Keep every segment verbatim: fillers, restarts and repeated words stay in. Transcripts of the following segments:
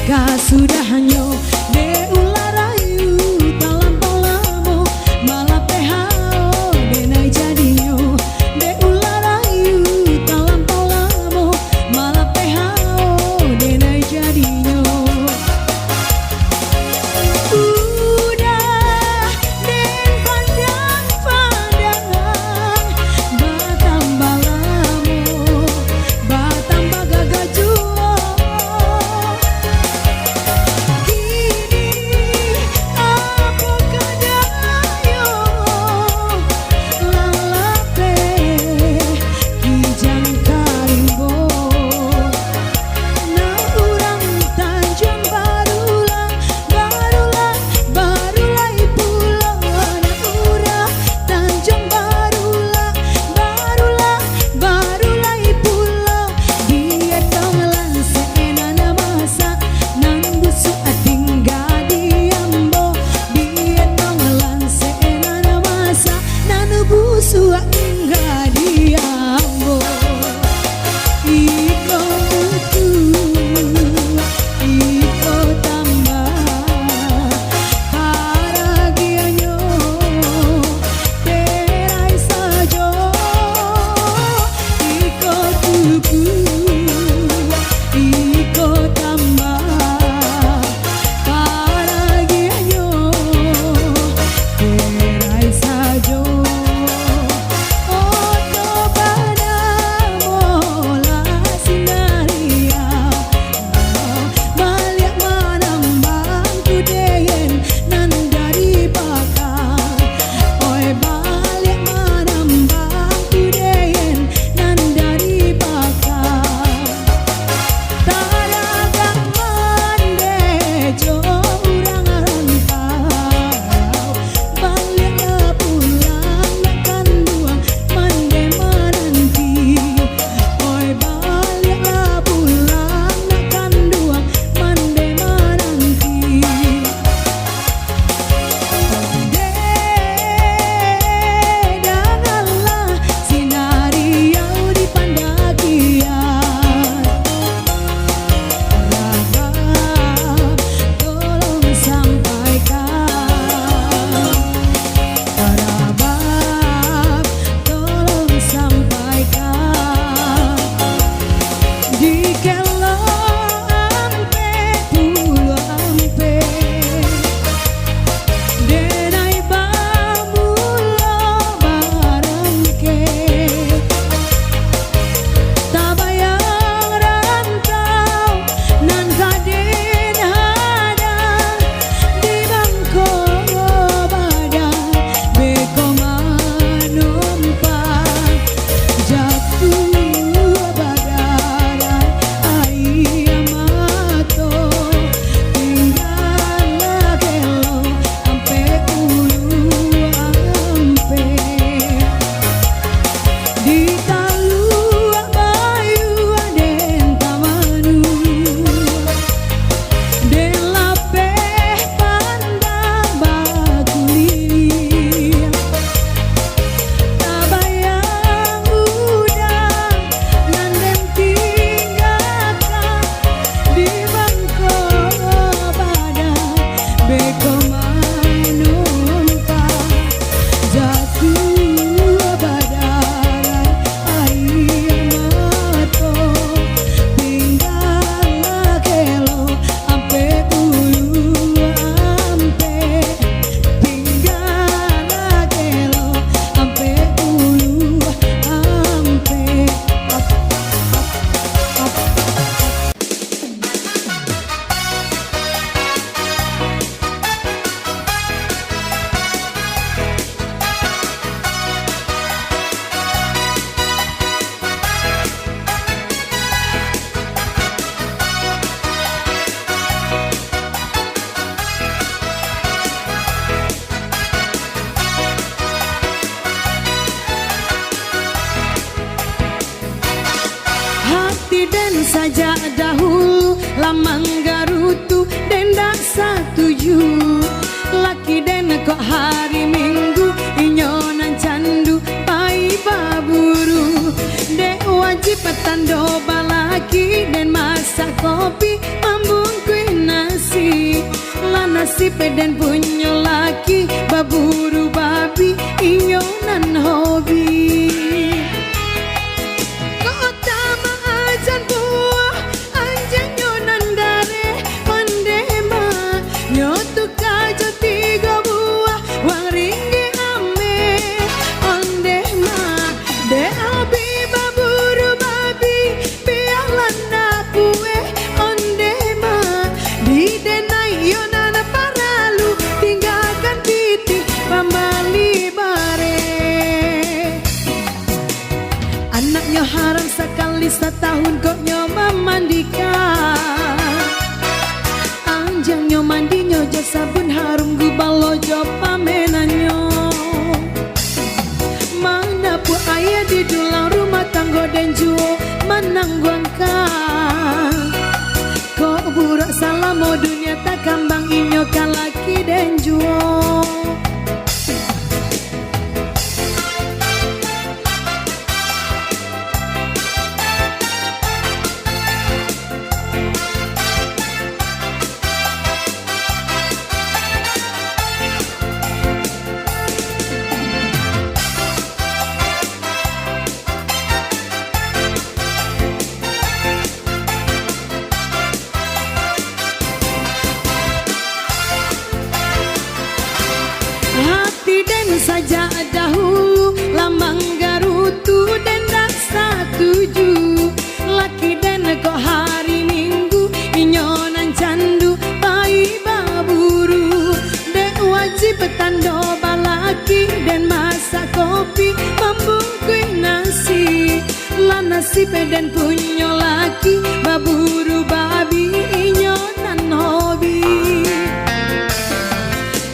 Kasudahnyo, dek ulah rayu talampau lamo, malapeh hao denai jadinyo. Dek ulah rayu talampau lamo, malapeh hao denai jadinyo. Udah den pandang-pandangan, batambah lamo, batambah gagah juo. Kini apo kadayo, lah lapeh kijang ka rimbo. Nah, urang Tanjuang Barulang, Barulang, Barulai pulo. Nah, urang Tanjuang Barulang, Barulang, Barulai pulo. Dietong lansek nan masak, nan busuak tingga di ambo. Dietong lansek nan masak, nan busuak tingga di ambo. Iko tu, iko tambah, paragianyo perai sajo. Iko tuku, iko tambah, paragianyo perai sajo. Oto banamo lah sinariau, baliak manambang kudeyen nan dari bakang. Oi, baliak manambang kudeyen nan dari bakang. Taragak mande jo urang rantau, baliaklah pulang nak kanduang mande mananti. Oi, baliaklah pulang nak kanduang mande mananti. Danganlah sinariau di pandakian. Rabab, tolong sampaikan. Rabab, tolong sampaikan. Dikelo ampek pulo ampek, denai bamulo barangkek. Tabayang rantau nan ka den hadang, di bangko badan beko manumpang. Jatuah badarai aia mato, tinggalah kelo ampek pulo ampek. Di taluak bayua den tamanu, den lapeh pandang bakuliliang. Tabayang udang nan den tinggakan, di bangko badan beko manumpang. Jatuah badarai aia mato, tinggalah kelo ampek pulo ampek, tinggalah kelo ampek pulo ampek. Hati den sajak dahulu lah manggarutu, den dak satuju. Laki den kok hari Minggu, inyo nan candu pai baburu. Dek wajib tando balaki, den masak kopi, mambungkuih Si Peden punyo laki baburu babi, inyo nan hobi. Kok tama ajan buah, anjiangnyo nan dareh, ondeh mak. Nyo tuka jo tigo buah, uang ringgik ameh, ondeh mak. Dek hobi baburu babi, bialah ndak pueh, ondeh mak. Di denai yo nan paralu, tinggakan pitih pambali bareh. Anaknyo haram sakali satahun kok nyo mamandikan. Anjiangnyo mandinyo jo sabun harum, gubalo jo pamenannyo. Manapuak aia di dulang, rumah tanggo den juo manangguangkan. Kok buruak salamo dunia, takambang inyo ka laki den juo. Hati den sajak dahulu lah manggarutu, den dak satuju. Laki den kok hari Minggu, inyo nan candu pai baburu. Dek wajib tando balaki, den masak kopi, mambungkuih nasi. Lah nasib den punyo laki, baburu babi, inyo nan hobi.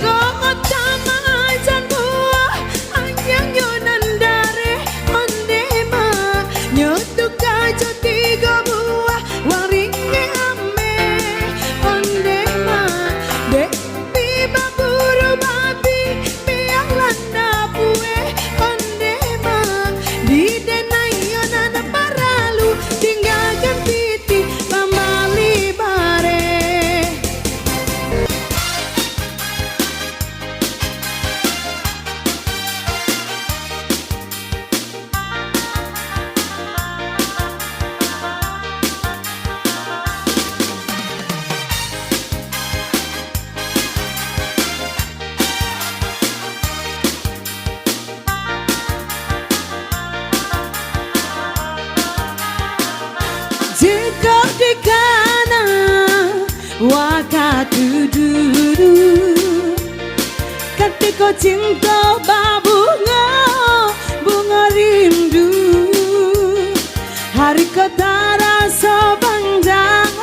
Kok tama ajan buah, anjiangnyo nan dareh, ondeh mak. Nyo tuka jo tigo buah, uang ringgik ameh, ondeh mak. Dek Bi baburu babi, bialah ndak pueh, ondeh mak. Di denai yo nan paralu, tinggakan pitih pambali bareh. Jikok dikana wakatu dulu, katiko cinto babungo, bungo rindu. Hari ko taraso panjang,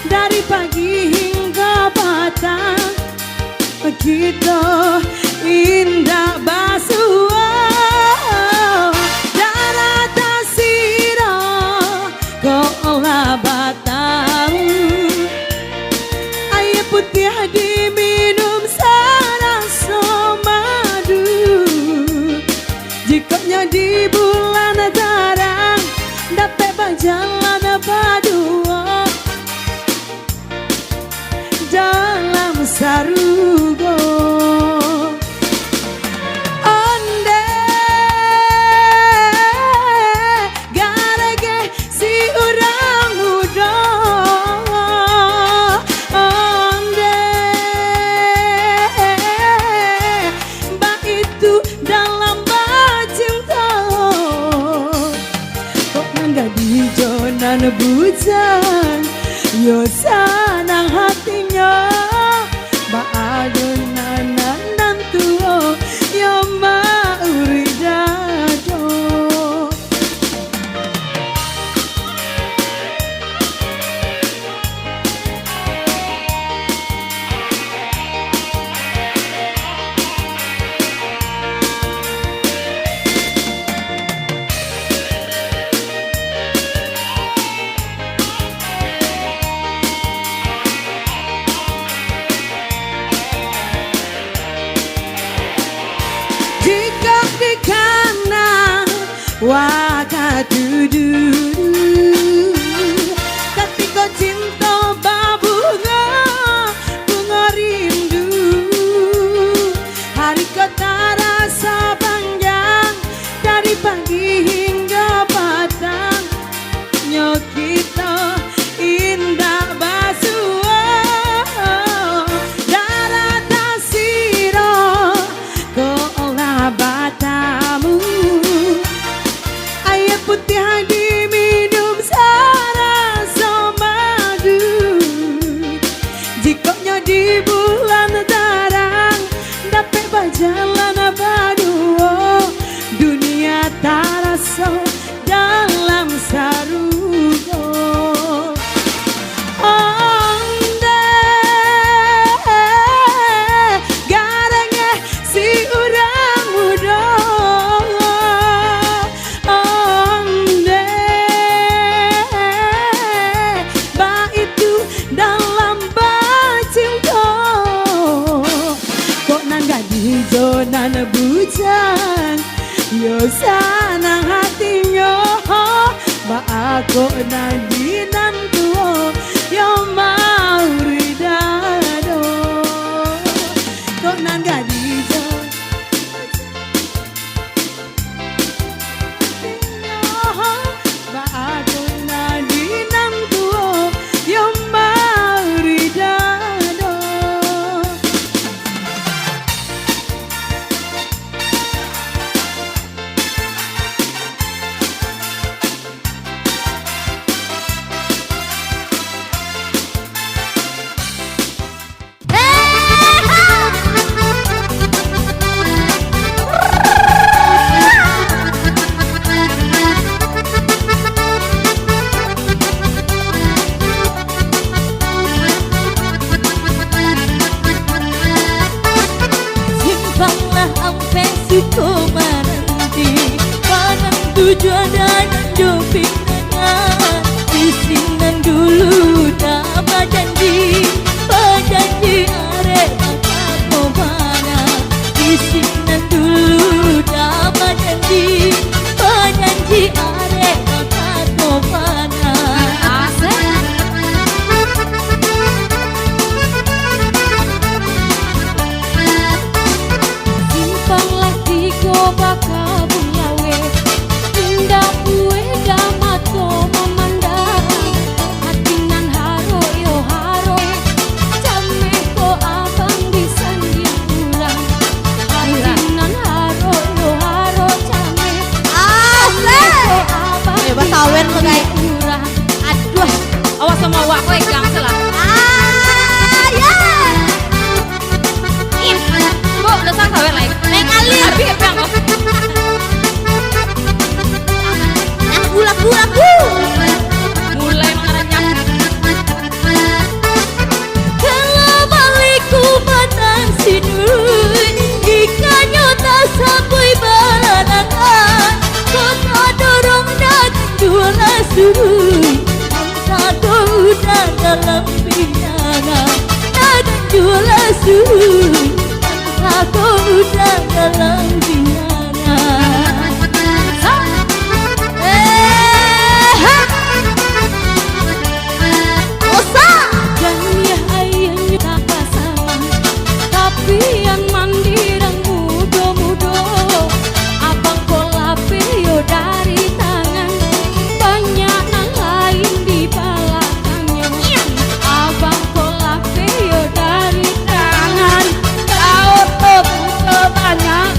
dari pagi hinggo patang. Kito indak basuo, darah tasiro kok lah batau. Aia putiah diminum saraso madu. Jikok nyo di bulan tarang, dapek bajalan baduo dalam sarugo. Ondeh, garegeh si urang mudo. Ondeh, baitu dalam bacinto. Kok nan gadih jo nan bujang, yo sanang hatinyo. Baa jo nan, nan, nan tuo, yo mauruik dado. Jikok dikana wakatu dulu, katiko cinto babungo, bungo rindu. Ikoknyo di bulan tarang, dapek bajalan baduo, dunia taraso dalam sarugo. Ondeh, garengnyo si urang mudo. Ondeh, baitu dalam bacinto. Kok nan gadih jo nan bujang, yo sanang hatinyo. Baa kok nan di nan tuo, yo mauridado. Kok nan gadih jo Simpanglah ampek siko mananti, panang tujuah danang jo pinangan. Di sinan dulu dah bajanji, bajanji arek bakato bana. Di sinan dulu dah bajanji, bajanji arek bakato bana. Asik. Simpang lah tigo bakabun laweh, indak buweh dah mato mamandang. Ati nan harok yo harok, cameh ko abang disandiang urang. Ati nan harok yo harok, cameh. Asik. Cameh ko abang Eh, basawer lo, guys. Disandiang urang. Aduh, awas samo awak ko, eh, gang salah. Ah, ya. Ih, Bu, udah sang sawer lai. Lain kali. Habis, habis, habis. Lagu, lagu, lagu. Mulai mangaranyah. Kalau baliku batang sinui, ikanyo tasabuik balarangan. Kota dorong dagang jual sui, antah ko udah dalam pinangan. Dagang jual sui, antah ko udah dalam pinangan. Eh, ha. Osa! Janiah aianyo tak sama, tapi an mandirang mudo-mudo. Abang ko lapeh yo dari tangan, banyak nan lain di balakangnyo. Abang ko lapeh yo dari tangan, daun ko buto banyak.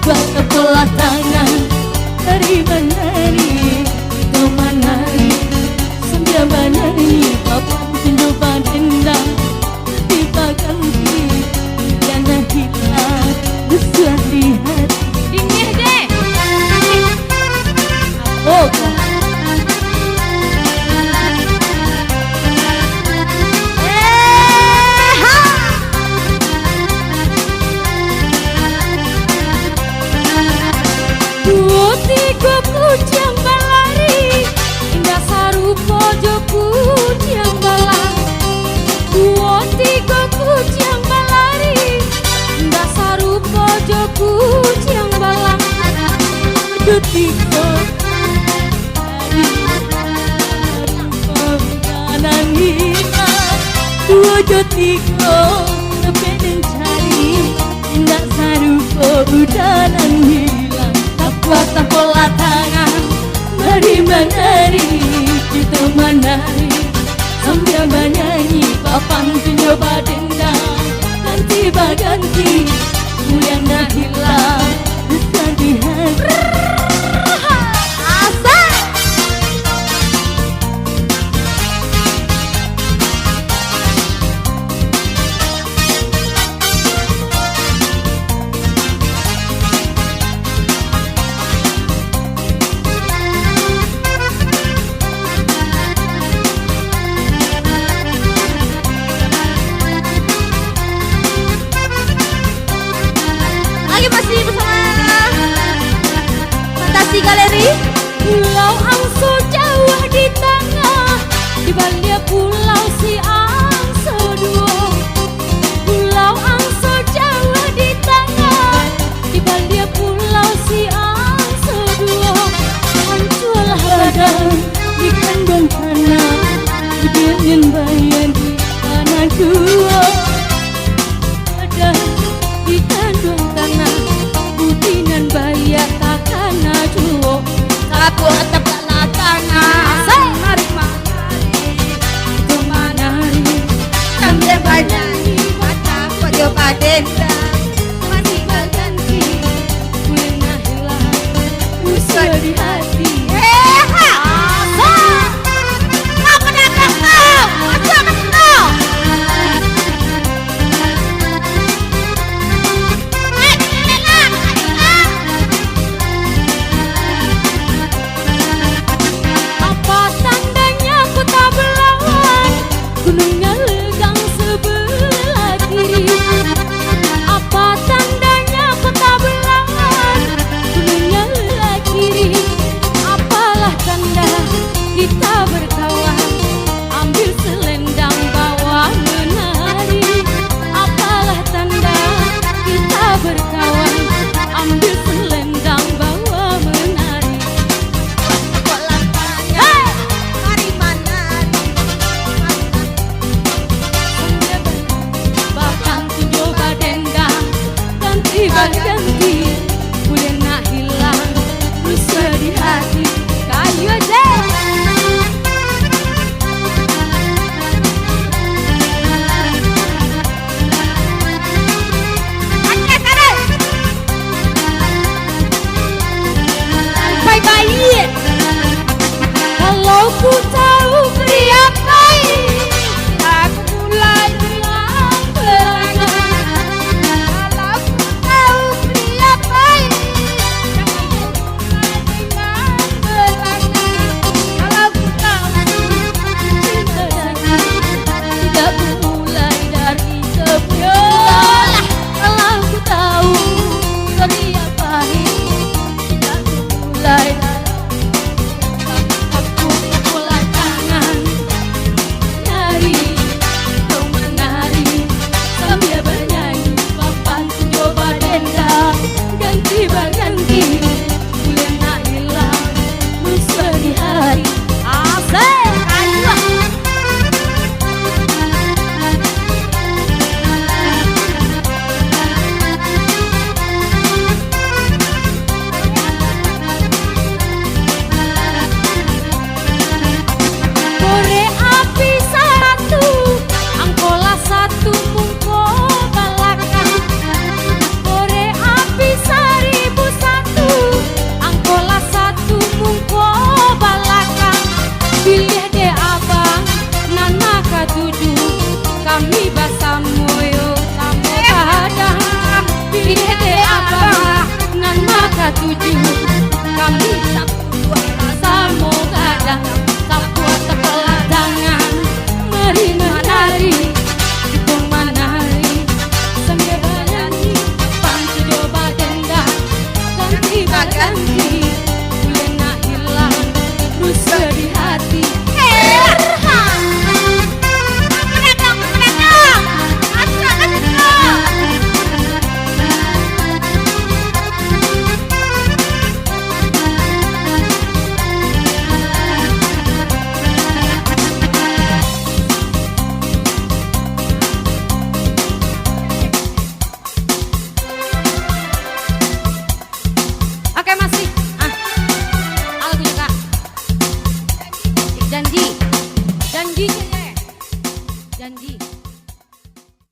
Batapolah tangan, mari manari, kita manari, sambil manyanyi, papan tunjuk badendang, ganti baganti, jangan hilang, besar di hati. Dingin deh. Oh, eh, ha! Duo tigo kuciang balari, indak sarupo jo kuciang balang. Duo tigo kuciang balari, indak sarupo jo kuciang balang. Duo tigo Nan hilang, duo jo tigo, tapi den cari, indak sarupo uda nan hilang. Tapuah-tapuahlah tangan, mari manari, kita manari, sambil manyanyi, papan tunjuk badendang, ganti baganti, kuliah nan hilang, bukan di hati. Asik! Lagi masih bersama Fantasi Galeri. Pulau Angso jauah di tangah, di baliak pulau